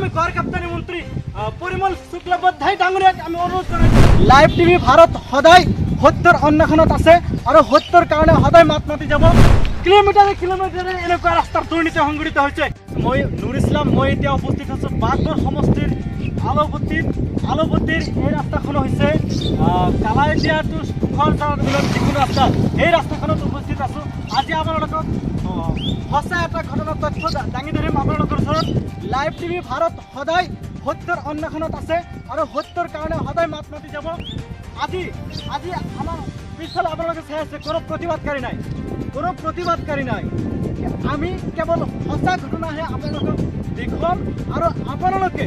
আমি গড়কাপ্তানি মন্ত্ৰী পৰিমল শুক্লবৈদ্য ডাঙৰীয়াক আমি অনুৰোধ জনাইছোঁ। লাইভ টিভি ভাৰত সদায় সত্যৰ অন্বেষণত আছে আৰু সত্যৰ কাৰণে সদায় মাত মাতি যাব। কিলোমিটাৰে কিলোমিটাৰে এনেকুৱা ৰাস্তাৰ দুৰ্নীতি সংঘটিত হৈছে। মই নুৰ ইছলাম, মই এতিয়া উপস্থিত আছোঁ বাঘবৰ সমষ্টিৰ আলোপতিত। আলোপতিৰ এই ৰাস্তাখন হৈছে কালাইদিয়া টু সুখৰঝাৰ যিখন ৰাস্তা, সেই ৰাস্তাখনত উপস্থিত আছোঁ। আজি আপোনালোকক সঁচা এটা ঘটনাৰ তথ্য দাঙি ধৰিম আপোনালোকৰ ওচৰত। লাইভ টিভি ভাৰত সদায় সত্যৰ অন্বেষণত আছে আৰু সত্যৰ কাৰণে সদায় মাত মাতি যাব। আজি আমাৰ পিছফালে আপোনালোকে চাই আছে, কোনো প্ৰতিবাদকাৰী নাই, কোনো প্ৰতিবাদকাৰী নাই। আমি কেৱল সঁচা ঘটনাহে আপোনালোকক দেখুৱাম আৰু আপোনালোকে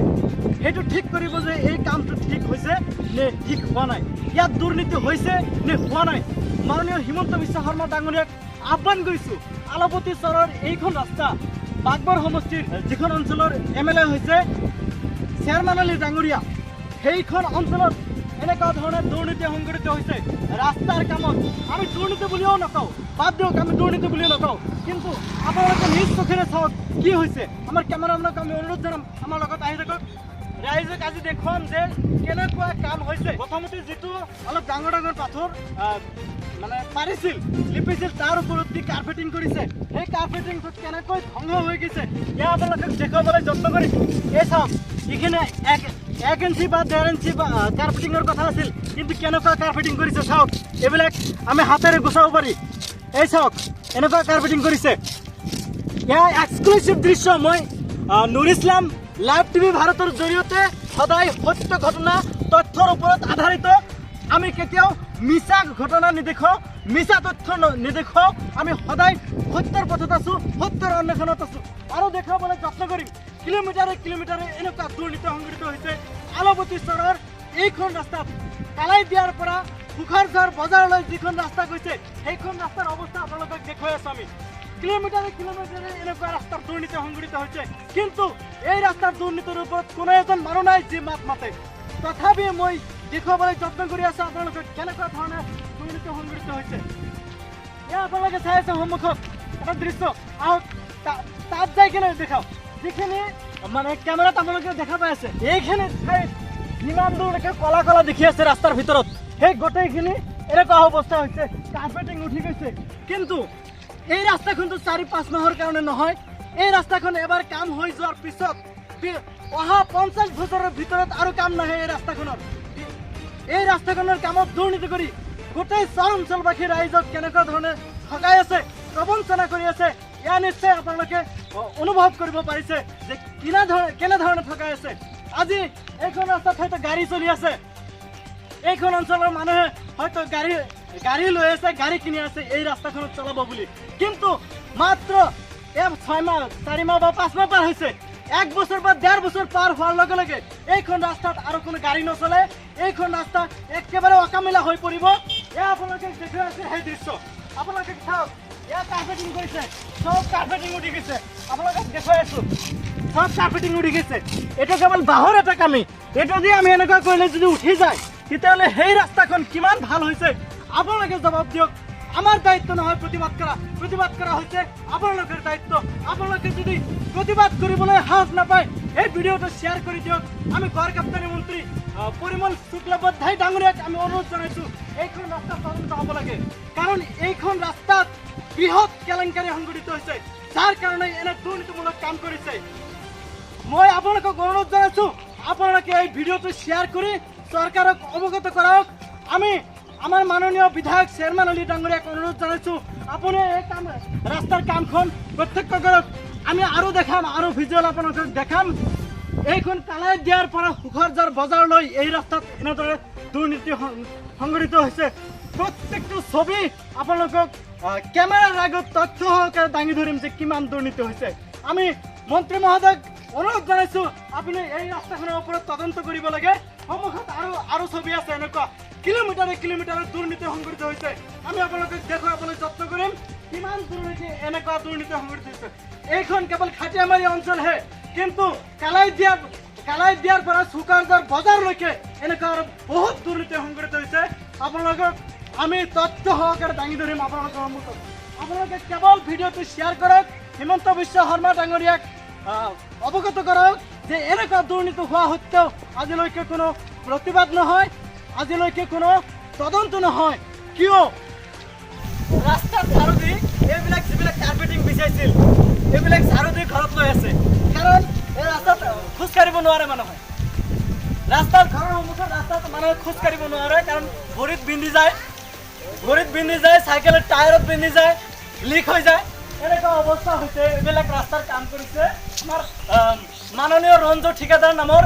সেইটো ঠিক কৰিব যে এই কামটো ঠিক হৈছে নে ঠিক হোৱা নাই, ইয়াত দুৰ্নীতি হৈছে নে হোৱা নাই। মাননীয় হিমন্ত বিশ্ব শৰ্মা ডাঙৰীয়াক আহ্বান কৰিছোঁ, আলপতি চৰৰ এইখন ৰাস্তা বাঘবৰ সমষ্টিৰ যিখন অঞ্চলৰ এম এল এ হৈছে শ্বেৰমান আলী ডাঙৰীয়া, সেইখন অঞ্চলত এনেকুৱা ধৰণৰ দুৰ্নীতি সংঘটিত হৈছে ৰাস্তাৰ কামত। আমি দুৰ্নীতি বুলিও নকওঁ, বাদ দিয়ক, আমি দুৰ্নীতি বুলিও নকওঁ, কিন্তু আপোনালোকে নিজ চকুৰে চাওক কি হৈছে। আমাৰ কেমেৰামেনক আমি অনুৰোধ জনাম, আমাৰ লগত আহি থাকক। ৰাইজক আজি দেখুৱাম যে কেনেকুৱা কাম হৈছে। প্ৰথমতে যিটো অলপ ডাঙৰ ডাঙৰ পাথৰ মানে পাৰিছিল, লিপিছিল, তাৰ ওপৰত দি কাৰ্পেটিং কৰিছে, সেই কাৰ্পেটিংটো কেনেকৈ ধ্বংস হৈ গৈছে এয়া আপোনালোকক দেখুৱাবলৈ যত্ন কৰিছোঁ। এই চাওক, এইখিনি এক এক ইঞ্চি বা 1.5 ইঞ্চি বা কাৰ্পেটিঙৰ কথা আছিল, কিন্তু কেনেকুৱা কাৰ্পেটিং কৰিছে চাওক। এইবিলাক আমি হাতেৰে গুচাব পাৰি। এই চাওক, এনেকুৱা কাৰ্পেটিং কৰিছে। এয়া এক্সক্লুচিভ দৃশ্য। মই নুৰ ইছলাম, লাইভ টিভি ভাৰতৰ জৰিয়তে সদায় সত্য ঘটনা তথ্যৰ ওপৰত আধাৰিত। আমি কেতিয়াও মিছা ঘটনা নেদেখাওঁ, মিছা তথ্য নেদেখাওঁ। আমি সদায় সত্যৰ পথত আছোঁ, সত্যৰ অন্বেষণত আছোঁ আৰু দেখুৱাবলৈ যত্ন কৰিম। কিলোমিটাৰে কিলোমিটাৰে এনেকুৱা দুৰ্নীতি সংঘটিত হৈছে আলপতি চৰৰ এইখন ৰাস্তাত। কালাই দিয়াৰ পৰা সুখাৰঝৰ বজাৰলৈ যিখন ৰাস্তা গৈছে, সেইখন ৰাস্তাৰ অৱস্থা আপোনালোকক দেখুৱাই আছোঁ আমি। কিলোমিটাৰে কিলোমিটাৰে এনেকুৱা ৰাস্তাৰ দুৰ্নীতি সংঘটিত হৈছে, কিন্তু এই ৰাস্তাৰ দুৰ্নীতিৰ ওপৰত কোনো এজন মানুহ নাই যি মাত মাতে। তথাপি মই দেখুৱাবলৈ যত্ন কৰি আছোঁ আপোনালোকক কেনেকুৱা ধৰণে দুৰ্নীতি সংঘটিত হৈছে। এয়া আপোনালোকে চাই আছে সন্মুখত এটা দৃশ্য। আহক, তাত যাই কিনে দেখাওক। যিখিনি মানে কেমেৰাত আপোনালোকে দেখা পাই আছে, এইখিনি ঠাইত যিমান দূৰলৈকে কলা কলা দেখি আছে ৰাস্তাৰ ভিতৰত, সেই গোটেইখিনি এনেকুৱা অৱস্থা হৈছে, কাৰ্পেটিং উঠি গৈছে। কিন্তু এই ৰাস্তাখনটো 4-5 মাহৰ কাৰণে নহয়। এই ৰাস্তাখন এবাৰ কাম হৈ যোৱাৰ পিছত অহা 50 বছৰৰ ভিতৰত আৰু কাম নাহে এই ৰাস্তাখনৰ। এই ৰাস্তাখনৰ কামত দুৰ্নীতি কৰি গোটেই চৰ অঞ্চলবাসী ৰাইজক কেনেকুৱা ধৰণে ঠগাই আছে, প্ৰবঞ্চনা কৰি আছে, এয়া নিশ্চয় আপোনালোকে অনুভৱ কৰিব পাৰিছে যে কেনেধৰণে ঠগাই আছে। আজি এইখন ৰাস্তাত হয়তো গাড়ী চলি আছে, এইখন অঞ্চলৰ মানুহে হয়তো গাড়ী লৈ আছে, গাড়ী কিনি আছে এই ৰাস্তাখনত চলাব বুলি। কিন্তু মাত্ৰ এই 6 মাহ, 4 মাহ বা 5 মাহ পাৰ হৈছে, এক বছৰ বা 1.5 বছৰ পাৰ হোৱাৰ লগে লগে এইখন ৰাস্তাত আৰু কোনো গাড়ী নচলে। এইখন ৰাস্তা একেবাৰে অকামিলা হৈ পৰিব। এয়া আপোনালোকে দেখুৱাই আছে সেই দৃশ্য। আপোনালোকে চাওক, এয়া কাৰ্পেটিং কৰিছে, চব কাৰ্পেটিং উঠি গৈছে। আপোনালোকক দেখুৱাই আছো, চব কাৰ্পেটিং উঠি গৈছে। এইটো কেৱল বাঁহৰ এটা কামি। এইটো যদি আমি এনেকুৱা কৰিলে যদি উঠি যায়, তেতিয়াহ'লে সেই ৰাস্তাখন কিমান ভাল হৈছে আপোনালোকে জবাব দিয়ক। আমাৰ দায়িত্ব নহয় প্ৰতিবাদ কৰা। প্ৰতিবাদ কৰা হৈছে আপোনালোকৰ দায়িত্ব। আপোনালোকে যদি প্ৰতিবাদ কৰিবলৈ সাহস নাপায়, এই ভিডিঅ'টো শ্বেয়াৰ কৰি দিয়ক। আমি গড়কাপ্তানি মন্ত্ৰী পৰিমল শুক্লবৈদ্য ডাঙৰীয়াক আমি অনুৰোধ জনাইছোঁ, এইখন ৰাস্তা তদন্ত হ'ব লাগে, কাৰণ এইখন ৰাস্তাত বৃহৎ কেলেংকাৰী সংঘটিত হৈছে, যাৰ কাৰণে এনে দুৰ্নীতিমূলক কাম কৰিছে। মই আপোনালোকক অনুৰোধ জনাইছোঁ, আপোনালোকে এই ভিডিঅ'টো শ্বেয়াৰ কৰি চৰকাৰক অৱগত কৰাওক। আমি আমাৰ মাননীয় বিধায়ক শ্বেৰমান আলী ডাঙৰীয়াক অনুৰোধ জনাইছোঁ, আপুনি এই কাম ৰাস্তাৰ কামখন প্ৰত্যক্ষ কৰক। আমি আৰু দেখাম, আৰু ভিজুৱেল আপোনালোকক দেখাম। এইখন কালাই দিয়াৰ পৰা সুখৰঝৰ বজাৰলৈ এই ৰাস্তাত এনেদৰে দুৰ্নীতি সংঘটিত হৈছে। প্ৰত্যেকটো ছবি আপোনালোকক কেমেৰাৰ আগত তথ্য সহকাৰে দাঙি ধৰিম যে কিমান দুৰ্নীতি হৈছে। আমি মন্ত্ৰী মহোদয়ক অনুৰোধ জনাইছোঁ, আপুনি এই ৰাস্তাখনৰ ওপৰত তদন্ত কৰিব লাগে। সন্মুখত আৰু ছবি আছে, এনেকুৱা কিলোমিটাৰে কিলোমিটাৰে দুৰ্নীতি সংঘটিত হৈছে। আমি আপোনালোকক দেখুৱাবলৈ যত্ন কৰিম কিমান দূৰলৈকে এনেকুৱা দুৰ্নীতি সংঘটিত হৈছে। এইখন কেৱল খাটিয়ামাৰী অঞ্চলহে, কিন্তু কালাই দিয়াৰ পৰা চুকাৰঝৰ বজাৰলৈকে এনেকুৱা আৰু বহুত দুৰ্নীতি সংঘটিত হৈছে। আপোনালোকক আমি তথ্য সহকাৰে দাঙি ধৰিম আপোনালোকৰ সন্মুখত। আপোনালোকে কেৱল ভিডিঅ'টো শ্বেয়াৰ কৰক, হিমন্ত বিশ্ব শৰ্মা ডাঙৰীয়াক অৱগত কৰক। যে এনেকুৱা দুৰ্নীতি হোৱা সত্ত্বেও আজিলৈকে কোনো প্ৰতিবাদ নহয়, আজিলৈকে কোনো তদন্ত নহয়। কিয় ৰাস্তাত ঝাৰু দি এইবিলাক যিবিলাক কাৰ্পেটিং বিচাইছিল এইবিলাক ঝাৰু দি ঘৰত লৈ আছে, কাৰণ এই ৰাস্তাত খোজকাঢ়িব নোৱাৰে মানুহে। ৰাস্তাত ঘৰৰ সন্মুখত ৰাস্তাত মানুহে খোজ কাঢ়িব নোৱাৰে, কাৰণ ভৰিত বিন্ধি যায়, ভৰিত বিন্ধি যায়, চাইকেলৰ টায়াৰত বিন্ধি যায়, লিক হৈ যায়, এনেকুৱা অৱস্থা হৈছে। এইবিলাক ৰাস্তাৰ কাম কৰিছে আমাৰ মাননীয় ৰঞ্জু ঠিকাদাৰ নামৰ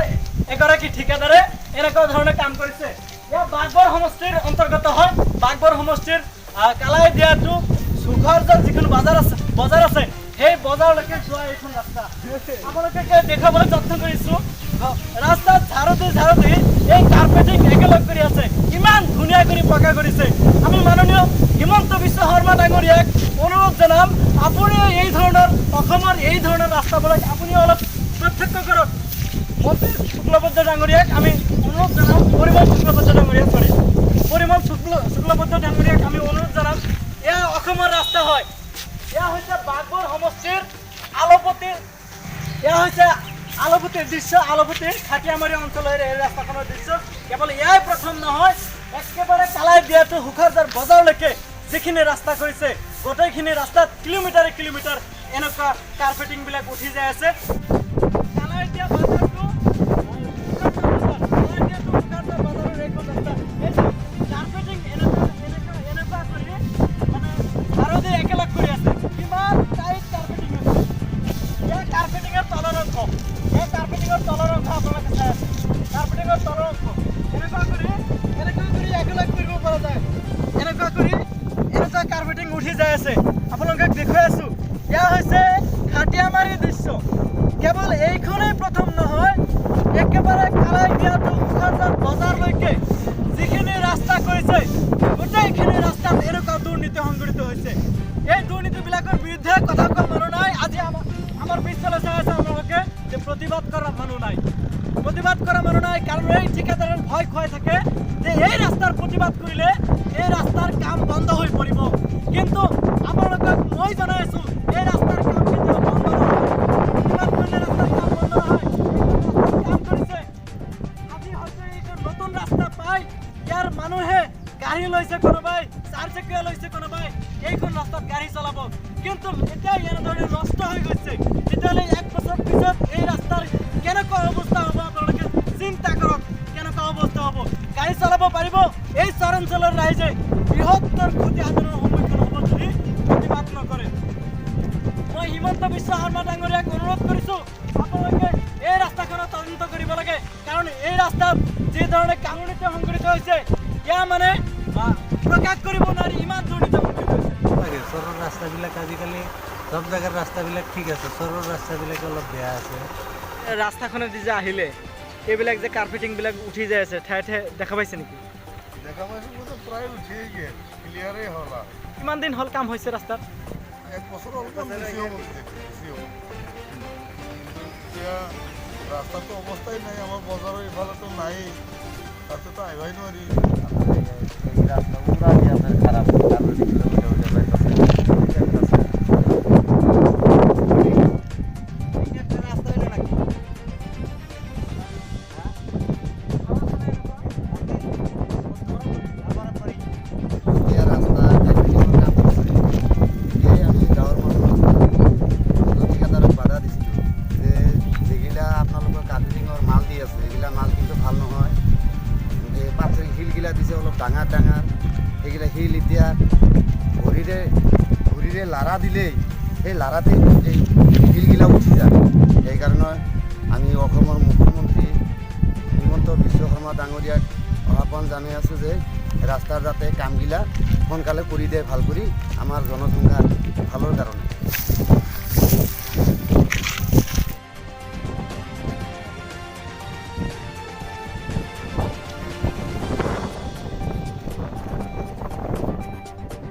এগৰাকী ঠিকাদাৰে এনেকুৱা ধৰণে কাম কৰিছে। এয়া বাঘবৰ সমষ্টিৰ অন্তৰ্গত হয়। বাঘবৰ সমষ্টিৰ কালাই দিয়াটো সুখৰজাৰ যিখন বজাৰ আছে সেই বজাৰলৈকে যোৱা এইখন ৰাস্তা আপোনালোকে দেখুৱাবলৈ যত্ন কৰিছো। ৰাস্তাত ঝাৰু দি ঝাৰু দি এই কাৰ্পেটিং একেলগ কৰি আছে, ইমান ধুনীয়া কৰি পকা কৰিছে। আমি মাননীয় হিমন্ত বিশ্ব শৰ্মা ডাঙৰীয়াক অনুৰোধ জনাম, আপুনি এই ধৰণৰ অসমৰ এই ধৰণৰ ৰাস্তাবিলাক আপুনি অলপ প্ৰত্যক্ষ কৰক। মন্ত্ৰী শুক্লবৈদ্য ডাঙৰীয়াক আমি অনুৰোধ জনাম, পৰিমল শুক্লবৈদ্য ডাঙৰীয়া, চৰি, পৰিমল শুক্লবৈদ্য ডাঙৰীয়াক আমি অনুৰোধ জনাম। এয়া অসমৰ ৰাস্তা হয়। এয়া হৈছে বাঘবৰ সমষ্টিৰ আলোপতিৰ, এয়া হৈছে আলোপতিৰ দৃশ্য, আলোপতিৰ খাটিয়ামাৰী অঞ্চলৰ এই ৰাস্তাখনৰ দৃশ্য। কেৱল এয়াই প্ৰথম নহয়, একেবাৰে কালাই দিয়াটো সুখাৰজাৰ বজাৰলৈকে যিখিনি ৰাস্তা কৰিছে গোটেইখিনি ৰাস্তাত কিলোমিটাৰে কিলোমিটাৰ এনেকুৱা কাৰ্পেটিংবিলাক উঠি যাই আছে। কালাই দিয়া বজাৰটো, কালাই দিয়াটো সুখাৰজাৰ বজাৰৰ এইখন ৰাস্তা, এই কাৰ্পেটিং এনেকুৱা এনেকুৱা এনেকুৱা কৰি মানে ভাৰতে একেলগ কৰি আছে। কিমান টাইট কাৰ্পেটিং হৈছে! ইয়াৰ কাৰ্পেটিঙৰ তলৰ অংশ, এই কাৰ্পেটিঙৰ তলৰ অংশ আপোনালোকে চাই আছে। কাৰ্পেটিঙৰ তলৰ অংশ এনেকুৱা কৰি একেলগ কৰিব পৰা যায়। এনেকুৱা কৰি এনেকুৱা কাৰ্পেটিং উঠি যাই আছে, আপোনালোকক দেখুৱাই আছো। এয়া হৈছে খাটিয়ামাৰীৰ দৃশ্য। কেৱল এইখনেই প্ৰথম নহয়, একেবাৰে কালাই দিয়াটো সুখাৰজাৰ বজাৰলৈকে যিখিনি ৰাস্তা কৰিছে গোটেইখিনি ৰাস্তাত এনেকুৱা দুৰ্নীতি সংঘটিত হৈছে। এই দুৰ্নীতিবিলাকৰ বিৰুদ্ধে কথা কোৱা মানুহ নাই। আজি আমাৰ পিছফালে চাই আছে আপোনালোকে যে প্ৰতিবাদ কৰা মানুহ নাই, প্ৰতিবাদ কৰা মানুহ নাই, কাৰণ এই ঠিকাদাৰৰ ভয় খুৱাই থাকে যে এই ৰাস্তাৰ প্ৰতিবাদ কৰিলে এই ৰাস্তাৰ কাম বন্ধ হৈ পৰিব। কিন্তু আপোনালোকক মই জনাই আছো, এই ৰাস্তাৰ কাম কেতিয়াও বন্ধ নহয়। প্ৰতিবাদ কৰিলে ৰাস্তাৰ কাম বন্ধ নহয়। এইখন ৰাস্তাৰ কাম কৰিছে, আজি হয়তো এইখন নতুন ৰাস্তা পাই ইয়াৰ মানুহে গাড়ী লৈছে, কোনোবাই চাৰচকীয়া লৈছে, কোনোবাই এইখন ৰাস্তাত গাড়ী চলাব। কিন্তু এতিয়া এনেধৰণে নষ্ট হৈ গৈছে, তেতিয়াহ'লে এক বছৰ পিছত এই ৰাস্তাৰ কেনেকুৱা অৱস্থা হ'ব আপোনালোকে চিন্তা কৰক। কেনেকুৱা অৱস্থা হ'ব? গাড়ী চলাব পাৰিব? এই চৰ অঞ্চলৰ ৰাইজে বৃহত্তৰ ক্ষতি সাধনৰ সন্মুখীন হ'ব যদি প্ৰতিবাদ নকৰে। মই হিমন্ত বিশ্ব শৰ্মা ডাঙৰীয়াক অনুৰোধ কৰিছোঁ, আপোনালোকে এই ৰাস্তাখনৰ তদন্ত কৰিব লাগে, কাৰণ এই ৰাস্তাত যি ধৰণে দুৰ্নীতি সংঘটিত হৈছে ইয়াৰ মানে প্ৰকাশ কৰিব নোৱাৰি, ইমান দুৰ্নীতি সংঘটিত হৈছে। লাগে চৰৰ ৰাস্তাবিলাক, আজিকালি চব জেগাৰ ৰাস্তাবিলাক ঠিক আছে, চৰৰ ৰাস্তাবিলাক অলপ বেয়া আছে। ৰাস্তাখনেদি যে আহিলে এইবিলাক যে কাৰ্পেটিংবিলাক উঠি যাই আছে ঠায়ে ঠায়ে, দেখা পাইছে নেকি? দেখা পাইছোঁ বলতে প্ৰায় উঠিয়ে গ'ল, ক্লিয়াৰেই হ'ল আৰু। কিমান দিন হ'ল কাম হৈছে ৰাস্তাত? এক বছৰ অলপমান বেছি হ'ব কিজানি, বেছি হ'ব। কিন্তু এতিয়া ৰাস্তাটো অৱস্থাই নাই। আমাৰ বজাৰৰ ইফালেতো নায়েই, তাতেতো আহিবই নোৱাৰি। এই ৰাস্তা পুৰা আপনাৰ খাৰাপ, কাৰ্পেটিংগুলো উঠে উঠে যাইতেছে। আছে একটা ৰাস্তা হইলো নাকি? এতিয়া ৰাস্তা কাৰ্পেটিঙৰ কাম কৰিছে। এতিয়াই আমি গাঁৱৰ মানুহক ঠিকাদাৰক বাধা দিছিলোঁ যে যিগিলা আপোনালোকৰ কাৰ্পেটিঙৰ মাল দি আছে, সেইগিলা মাল কিন্তু ভাল নহয়। এই পাথৰ শিলগিলা দিছে অলপ ডাঙৰ ডাঙৰ, সেইগিলা শিল এতিয়া ভৰিৰে লাৰা দিলেই সেই লাৰাতে এই শিলগিলা উঠি যায়। সেইকাৰণে আমি অসমৰ মুখ্যমন্ত্ৰী হিমন্ত বিশ্ব শৰ্মা ডাঙৰীয়াক আহ্বান জনাই আছোঁ যে ৰাস্তাৰ যাতে কামগিলা সোনকালে কৰি দিয়ে, ভাল কৰি, আমাৰ জনসংখ্যাৰ ভালৰ কাৰণে।